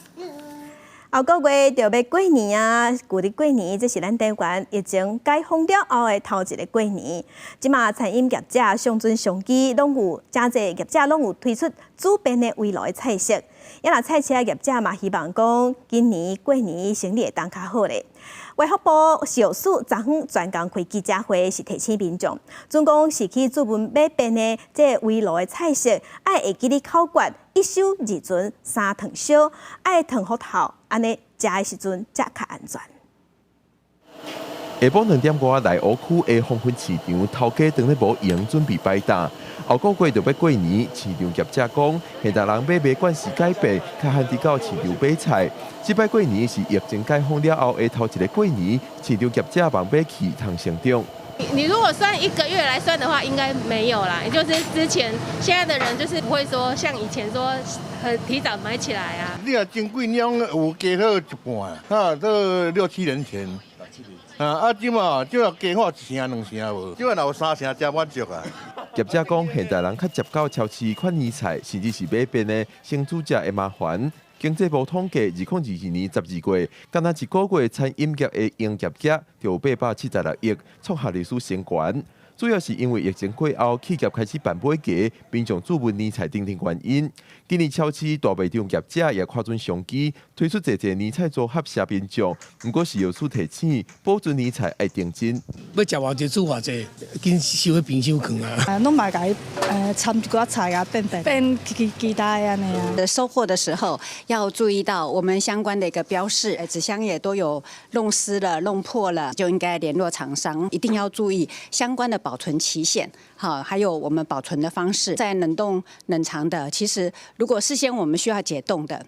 後個月就欲過年啊！舊曆過年，這是咱台灣疫情解封了後的頭一个過年。這馬餐飲業者上陣上機，攏有誠濟業者攏有推出煮便的圍爐的菜色。也若菜市業者嘛，希望講今年過年生意會當較好咧。衛福部藥署昨昏專工開記者會，是提醒民眾，準講是去煮飯買便的這個圍爐的菜色，愛會記得口訣：一收二存三燙燒，愛燙予透，按呢食的時陣才較安全。下晡2點外，內湖區的黃昏市場，頭家當咧無閒準備擺檔。後個月就欲過年，市場業者講，現代人買賣慣勢改變，較罕佇到市場買菜。這擺過年是疫情解封了後的頭一个過年，市場業者望欲起通成長。你如果算一個月來算的話，應該沒有啦。也就是之前現在的人就是不會說像以前說很提早買起來啊。你若真貴，你講有加好一半，啊，這六七年前。啊，這馬這馬加好一成兩成無，這馬若有三成才滿足啊。業者講，現代人較捷到超市款年菜，甚至是買便的，先煮食會麻煩。經濟部統計，2022年12月，干焦一個月餐飲業的營業額就有876億，創下歷史新高。主要是因為疫情過後，企業開始辦尾家，民眾煮燜年菜等等原因。今年超市大賣場業者也看準商機，推出濟濟年菜組合捎民眾。毋過食藥署提醒，保存年菜愛認真。欲食偌濟煮偌濟，緊收佇冰箱囥啊。啊，攏嘛共伊摻一寡菜啊，變變變其其他的按呢啊。收貨的時候要注意到我們相關的一個標示，紙箱也都有弄濕了、弄破了，就應該聯絡廠商，一定要注意相關的保存期限，好，還有我們保存的方式，在冷凍冷藏的，其實如果事先我們需要解凍的，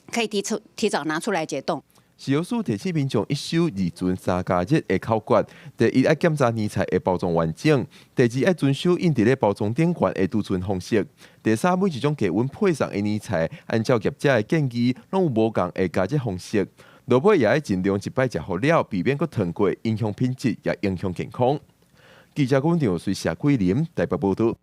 可以提早拿出來解凍。食藥署提醒民眾一收二存三加熱的口訣：第一，愛檢查年菜的包裝完整；第二，愛遵守印佇咧包裝頂懸的儲存方式；第三，每一種低溫配送的年菜，按照業者的建議，攏有無仝的加熱方式。落尾也愛盡量一擺食予了，避免閣囤過，影響品質，也影響健康。記者阮長隨謝桂林台北報導。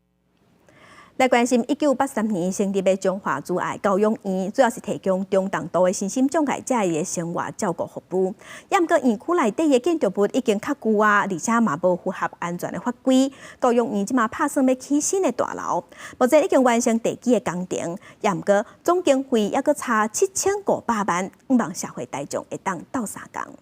來關心1983年成立的中華慈愛教養院，主要是提供中重度的身心障礙者的生活照顧服務。毋過院區內底的建築物已經較舊啊，而且嘛無符合安全的法規。教養院這馬拍算欲起新的大樓，目前已經完成地基的工程。毋過總經費猶閣差7500萬，向望社會大眾會當鬥相共。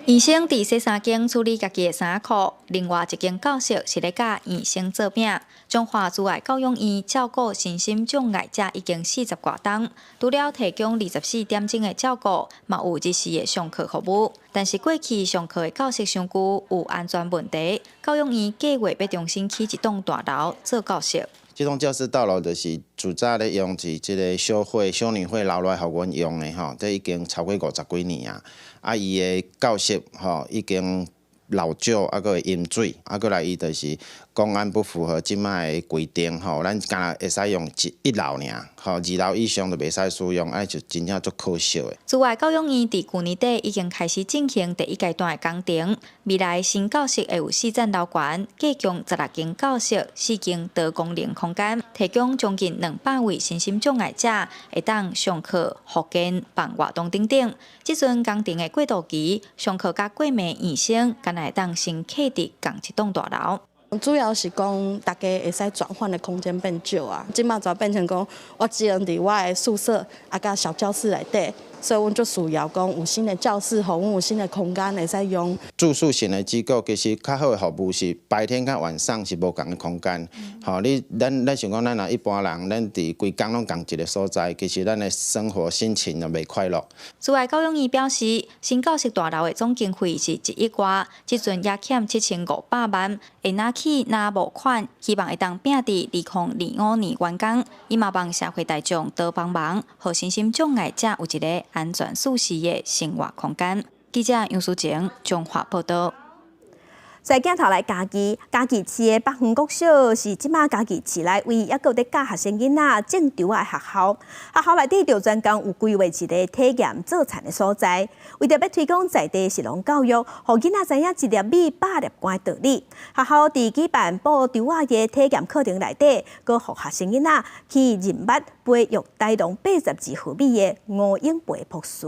醫生佇洗衫間處理家己的衫褲，另外一間教室是咧教醫生做餅。中華慈愛教養院照顧身心障礙者已經四十外冬，除了提供24點鐘的照顧，嘛有日時的上課服務。但是過去上課的教室傷舊，有安全問題，教養院計劃欲重新起一棟大樓做教室。這棟教室大樓就是自早咧用是這個修會、修女會留來予阮用的吼，這已經超過50幾年啊。啊，伊的教室吼已經老舊，啊，閣會淹水，啊，閣來伊就是公安不符合這擺的規定吼，咱干焦會使用一樓爾，吼，二樓以上就袂使使用，啊，就真正足可惜的。慈愛教養院佇舊年底已經開始進行第一階段的工程，未來新教室會有四層樓懸，計共16間教室，四間多功能空間，提供將近200位身心障礙者會當上課、復健、辦活動等等。這陣工程的過渡期，上課佮過暝醫生，敢若會當先客佇仝一棟大樓。主要是講，大家會使轉換的空間變少啊。這馬就變成講，我只能佇我的宿舍啊，佮小教室內底，所以阮就需要講有新的教室，予阮有新的空間會使用。住宿型的機構其實較好的服務是白天佮晚上是無仝的空間。吼，你咱咱想講，咱若一般人，咱佇規工攏仝一个所在，其實咱的生活心情就袂快樂。慈愛教養院表示，新教室大樓的總經費是1億外，這陣也欠7500萬，會若起若募款，希望會當拼佇2025年完工。伊嘛望社會大眾多幫忙，予身心障礙者有一个安全舒適的生活空間。記者楊淑靜彰化報導。在鏡頭來嘉義，嘉義市的北園國小是這馬嘉義市內唯一一個佇教學生囡仔種稻仔的學校。學校內底就專工有規劃一個體驗做田的所在，為著欲推廣在地食農教育，予囡仔知影一粒米百粒汗的道理。學校佇舉辦播稻仔的體驗課程內底，閣予學生囡仔去認捌培育台農82號米的吳永培博士。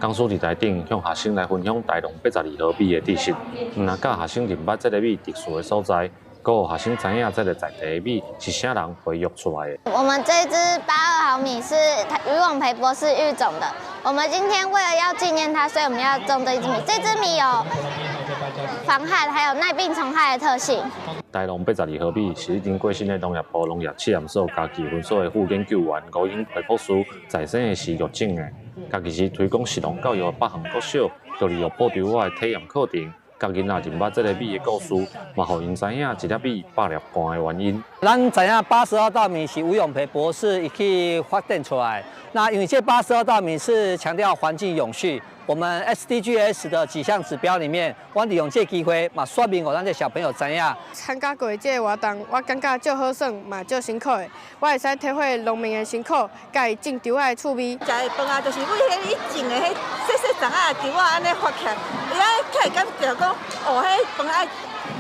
講師佇台頂向學生來分享台農82號米的知識，毋但教學生認捌這个米特殊的所在，閣予學生知影這个在地的米是啥人培育出來的。我們這支82號米是余永培博士育種的。我們今天為了要紀念他，所以我們要種這支米。這支米有防旱還有耐病蟲害的特性。台農82號米是已經過身的農業部農業試驗所嘉義分所的副研究員吳永培博士在生的時育種的。嘉義市推廣食農教育的北園國小，就利用播稻仔的體驗課程，教囡仔認捌這个米的故事，嘛予𪜶知影一粒米百粒汗的原因。咱知影82道米是吳永培博士伊去發展出來。那因為這八十二道米是強調環境永續，我們 SDGs 的幾項指標裡面，我利用這個機會嘛，說明予咱這小朋友知影。參加過這個活動，我感覺足好耍，嘛足辛苦的。我會使體會農民的辛苦，佮伊種稻仔的趣味。食的飯啊，就是為彼伊種的彼細細欉仔的稻仔按呢發起來，伊愛起來感覺講，哦，彼飯愛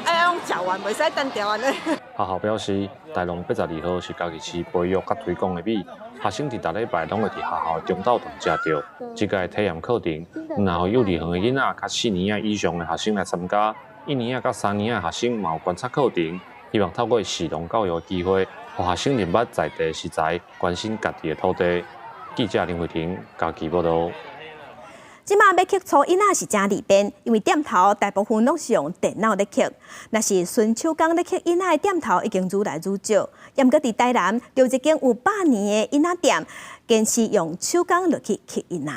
愛攏食完，袂使單掉按呢。學校表示，大農82號是嘉義市培育佮推廣的米，學生佇逐禮拜攏會佇學校中晝頓食著。這屆體驗課程，毋但予幼稚園的囡仔，佮四年仔以上的學生來參加，一年仔佮三年仔學生嘛有觀察課程，希望透過食農教育的機會，予學生認捌在地食材，關心家己的土地。記者林慧婷嘉義報導。這馬欲刻粗印仔是誠利便，因為店頭大部分攏是用電腦咧刻。若是純手工咧刻印仔的店頭已經愈來愈少。毋過佇台南，就一間有100年的印仔店，堅持用手工落去刻印仔。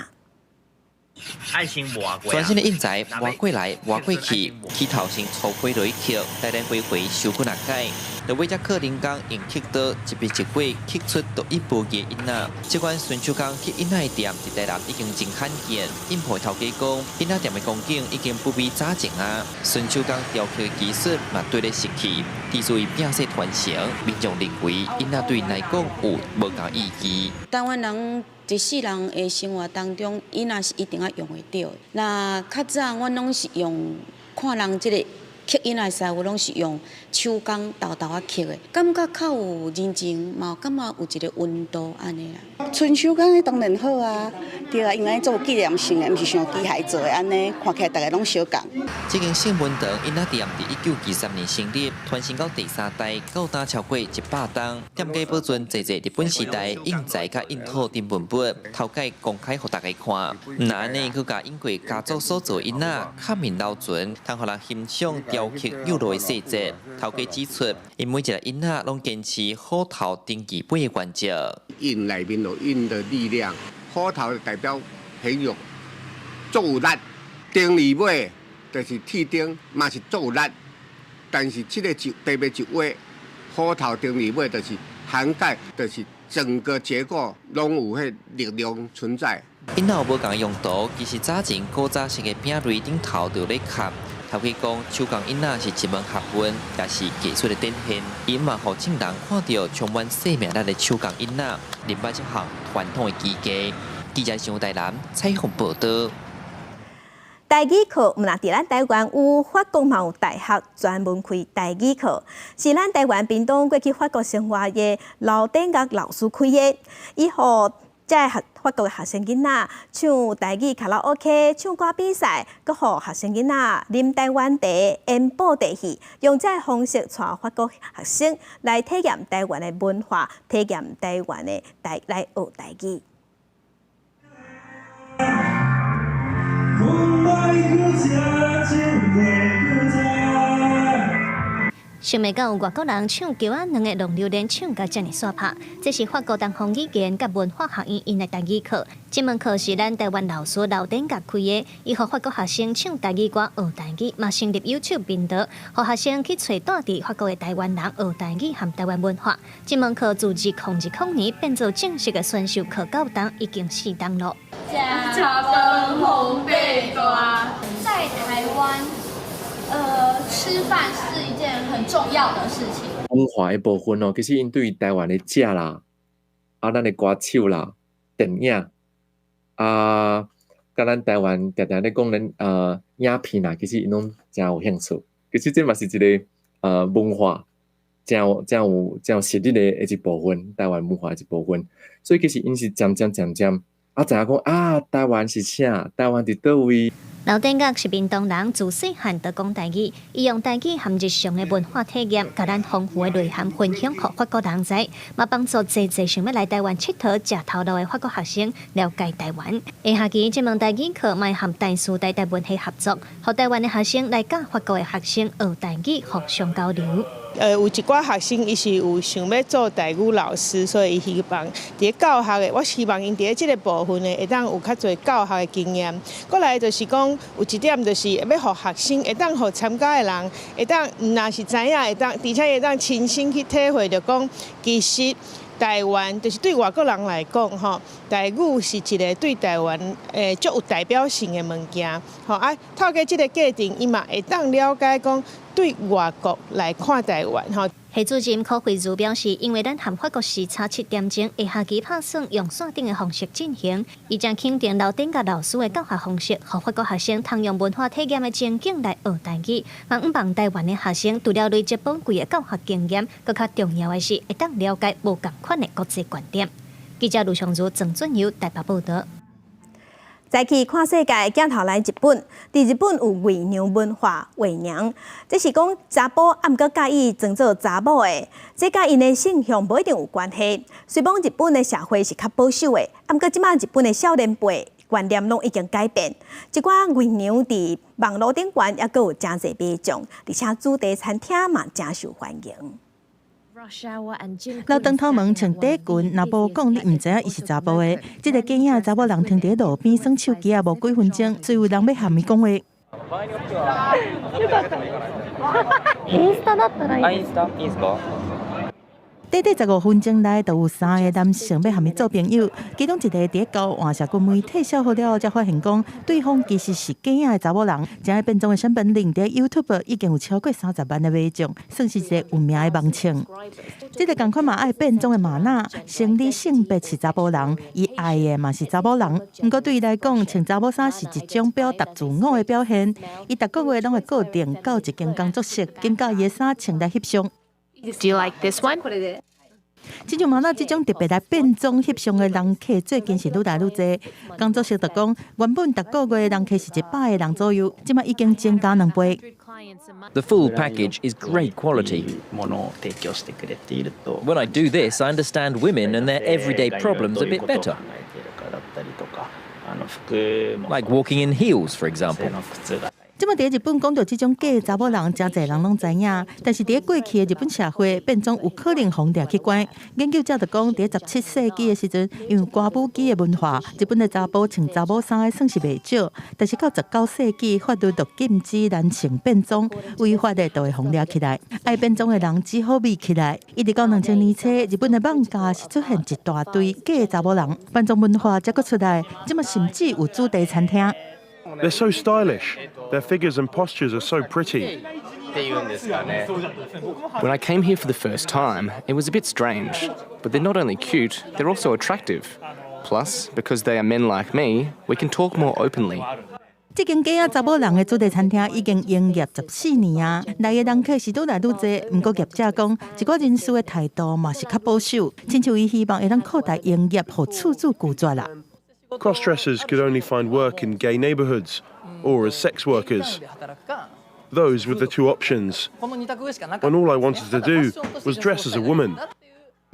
全新的印材磨過來磨過去，起頭先粗批落去刻，來來回回收幾若擺。落尾才靠人工用刻刀一筆一畫刻出獨一無二的印仔。這款純手工刻印仔的店，佇台南已經真罕見。印鋪頭家講，印仔店的光景已經不比早前啊。純手工雕刻的技術嘛綴咧失去，技術伊摒細傳承，民眾認為印仔對𪜶來講有無仝意義。台灣人一世人的生活當中，印仔是一定愛用會著的。那較早阮攏是用看人這個刻印仔的師傅，攏是用手工沓沓仔刻的，感覺較有人情，嘛感覺有一個溫度按呢啦。純手工的當然好啊，對啊，因為做紀念性的，毋是像機械做的按呢，看起來逐个攏相仝。這間聖文堂印仔店佇1973年成立，傳承到第三代，到今超過100冬。店家保存濟濟日本時代印材佮印套頂文本，頭擺公開予大家看。毋但按呢，閣共印過家族所做印仔，刻面留存，通予人欣賞雕刻幼落的細節。頭家指出，𪜶每一个印仔攏堅持虎頭頂魚尾的原則。印內面有印的力量，虎頭代表很有足有力，頂魚尾就是鐵釘，嘛是足有力。但是這個一特別一畫，虎頭頂魚尾就是涵蓋，就是整個結構攏有彼力量存在。印仔有無仝用途，其實早前古早式的餅類頂頭就咧刻。頭家講，手工印仔是一門學問，也是技術的展現。伊嘛予眾人看著充滿生命力的手工印仔，認捌這項傳統的技藝。記者上台南採訪報導。台語課毋但佇咱台灣有，法國嘛有大學專門開台語課，是咱台灣屏東過去法國生活的劉典岳老師開的。伊予這个法國的學生囡仔唱台語卡拉 OK、唱歌比賽，閣予學生囡仔啉台灣茶、演布袋戲，用這个方式帶法國學生來體驗台灣的文化，體驗台灣的台來學台語。想袂到外國人唱橋仔兩个浪流連唱甲遮爾煞拍，這是法國東方語言佮文化學院𪜶的台語課。這門課是咱台灣老師劉典岳開的，伊予法國學生唱台語歌學台語，嘛成立 YouTube 頻道，予學生去揣蹛佇法國的台灣人學台語和台灣文化。這門課自2020年變做正式的選修課，到今已經四冬囉。食飯予爬大，在台灣。吃飯是一件很重要的事情。文化的部分哦，其實𪜶對台灣的食啦，啊，咱的歌手啦、電影啊，佮咱台灣定定咧講咱影片啦，其實𪜶攏誠有興趣。其實這嘛是一个文化，誠有、誠有、誠有實力的一部分，台灣文化的一部分。所以其實𪜶是漸漸漸漸啊，知影講啊，台灣是啥？台灣佇佗位？劉典岳是屏東人，自細漢就講台語，伊用台語和日常的文化體驗，共咱豐富的內涵分享予法國人知，嘛幫助濟濟想欲來台灣𨑨迌、食頭路的法國學生了解台灣。下學期這門台語課嘛會和台師大台文系合作，予台灣的學生來佮法國的學生學台語，互相交流。有一寡學生伊是有想欲做台語老師，所以伊希望佇咧教學的，我希望𪜶佇咧這个部分呢，會當有較濟教學的經驗。過來就是講，有一點就是欲予學生會當予參加的人，會當毋但是知影，會當，而且會當親身去體會著講，其實台灣就是對外國人來講，吼，台語是一个對台灣足有代表性的物件，吼啊，透過這个過程，伊嘛會當了解講對外國來看台灣，吼。系主任柯慧如表示，因為咱和法國時差7點鐘，下學期拍算用線頂的方式進行，伊將肯定劉典佮老師的教學方式，予法國學生通用文化體驗的情景來學台語，嘛向望台灣的學生除了累積寶貴的教學經驗，閣較重要的是會當了解無仝款的國際觀點。記者盧尚如、鄭俊友台北報導。再去看世界，鏡頭來日本。佇日本有偽娘文化，偽娘，這是講查埔啊，毋過佮意裝做查某的，這佮𪜶的性向無一定有關係。雖罔日本的社會是較保守的，啊，毋過這擺日本的少年輩觀念攏已經改變。一寡偽娘佇網路頂懸，猶閣有誠濟買眾，而且主題餐廳嘛誠受歡迎。留長頭毛穿短裙，若無講你毋知影伊是查埔的。這个假影查某人停佇路邊耍手機啊，無幾分鐘，就有人欲和伊講話。インスタだったらいい。インスタいいんすか？短短15分鐘內，就有三个男性欲和伊做朋友，其中一个佇交換社群媒體痟好了後，才發現講對方其實是假影的查某人。這變裝的小本領佇 YouTube 已經有超過30萬的買眾，算是一个有名的網紅。這个仝款嘛愛變裝的馬娜，生理性別是查埔人，伊愛的嘛是查某人。毋過對伊來講，穿查某衫是一種表達自我的表現。伊逐个月攏會固定到一間工作室，緊佮伊的衫穿來翕相。 Do you like this one？親像馬娜這種特別來變裝翕相的人客，最近是愈來愈濟。工作室就講，原本逐个月人客是100个人左右，這擺已經增加2倍。 The full package is great quality. When I do this, I understand women and their everyday problems a bit better. Like walking in heels, for example. 這擺佇日本講著這種假查某人，誠濟人攏知影。但是佇過去的日本社會，變裝有可能予掠去關。研究者就講，佇17世紀的時陣，因為歌舞伎的文化，日本的查埔穿查某衫的算是袂少。但是到19世紀，法律就禁止男性變裝，違法的就會予掠起來。愛變裝的人只好匿起來。一直到2000年初，日本的網咖是出現一大堆假查某人，變裝文化才閣出來。這擺甚至有主題餐廳。 They're so stylish. Their figures and postures are so pretty. When I came here for the first time, it was a bit strange. But they're not only cute, they're also attractive. Plus, because they are men like me, we can talk more openly. 這間假查某人的主題餐廳已經營業14年啊，來的人客是愈來愈濟。毋過業者講，一寡人士的態度嘛是較保守，親像伊希望會當擴大營業，予厝主拒絕啦。 Cross-dressers could only find work in gay neighborhoods or as sex workers. Those were the two options. When all I wanted to do was dress as a woman.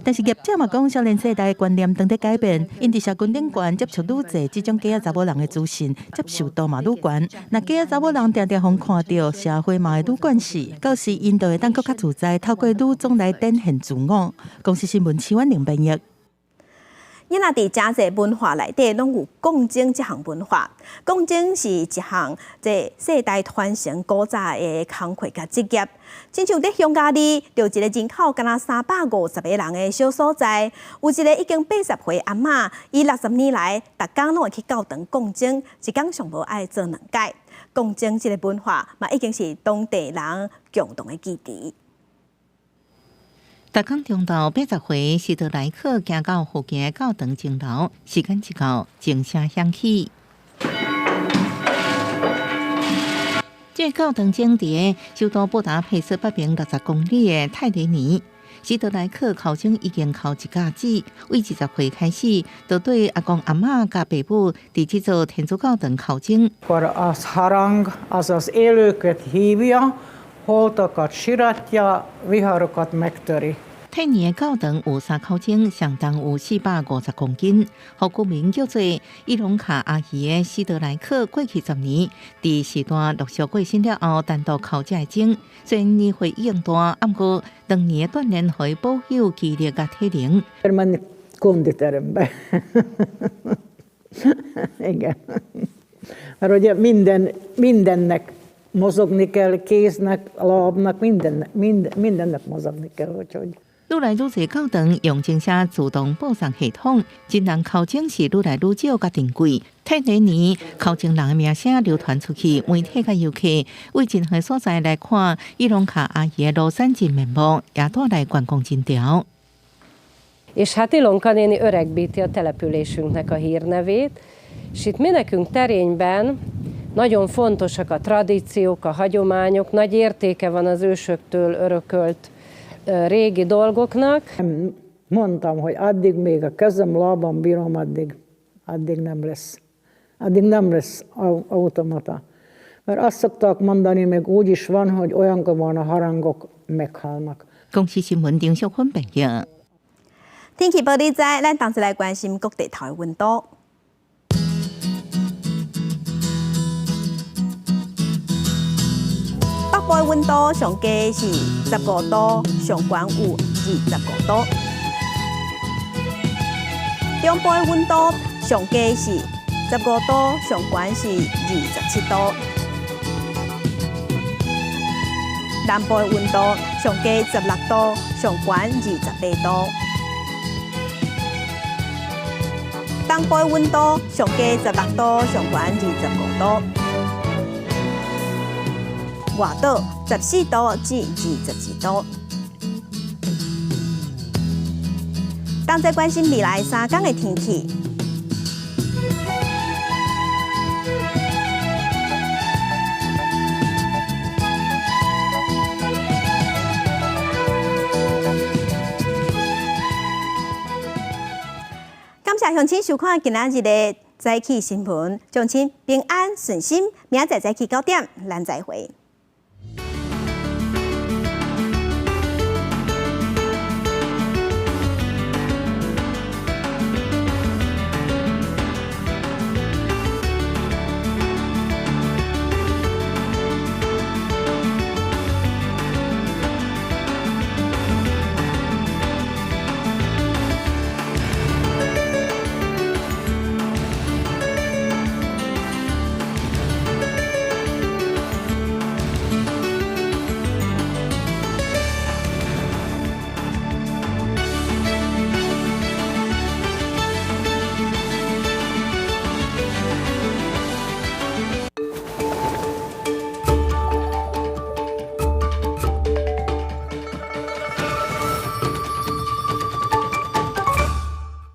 但是業者嘛講，少年世代的觀念正佇改變，𪜶佇社群頂懸接觸愈濟這種假查某人的資訊，接受度嘛愈懸。若假查某人定定予看著，社會嘛會愈慣勢，到時𪜶就會當閣較自在，透過女裝來展現自我。公視新聞徐婉玲編譯。𪜶仔佇誠濟文化內底，攏有講鐘這項文化。講鐘是一項這世代傳承古早的工課佮職業。親像佇匈牙利，就一个人口敢若350个人的小所在，有一个已經80歲阿嬤，伊60年來，逐工攏會去教堂講鐘，一工上無愛做兩擺。講鐘這个文化嘛，已經是當地人共同的記憶。逐工中晝80歲，斯德萊克行到附近的教堂鐘樓，時間一到，鐘聲響起。這教堂鐘佇首都布達佩斯北邊60公里的泰雷尼。斯德萊克敲鐘已經敲一甲子，對20歲開始，就對阿公阿嬤佮爸母佇這座天主教堂敲鐘。 Az élőket hívja, holtakat siratja, viharokat megtöri. 泰尼的教堂有三口鐘，相當有450公斤，予居民叫做伊隆卡阿姨的斯德萊克過去10年，佇時段陸續過身了後，單獨敲這个鐘。雖然年歲已經大，毋過長年的鍛鍊，予伊保有肌力佮體能。 Menni konditerembe. Igen. Mert ugye minden, mindennek mozogni kell, kéznek, lábnak, mindennek, minden, mindennek mozogni kell, úgyhogy. 愈來愈濟教堂用鐘聲自動播送系統，真人敲鐘是愈來愈少佮珍貴。褪幾年，敲鐘人的名聲流傳出去，媒體佮遊客為真遠所在來看伊隆卡阿姨的廬山真面目，也帶來觀光人潮。 És hát Ilonka néni öregbíti a településünknek a hírnevét, és itt mi nekünk Terényben nagyon fontosak a tradíciók, a hagyományok, nagy értéke van az ősöktől örökölt régi dolgoknak. Mondtam, hogy addig még a kezem, lábam bírom, addig, addig nem lesz. Addig nem lesz automata. Mert azt szokták mondani, meg úgy is van, hogy olyankor van a harangok meghalnak. 公視新聞丁淑芬編譯。天氣報你知，咱同齊來關心各地頭的溫度。北部的溫度上低是15度，上懸有25度。中部的溫度上低是15度，上懸是27度。南部的溫度上低16度，上懸28度。東部的溫度上低16度，上懸25度。外島14度至22度。同齊關心未來三天的天氣。感謝鄉親收看今仔日的早起新聞，祝親平安順心，明仔載早起9點，咱再會。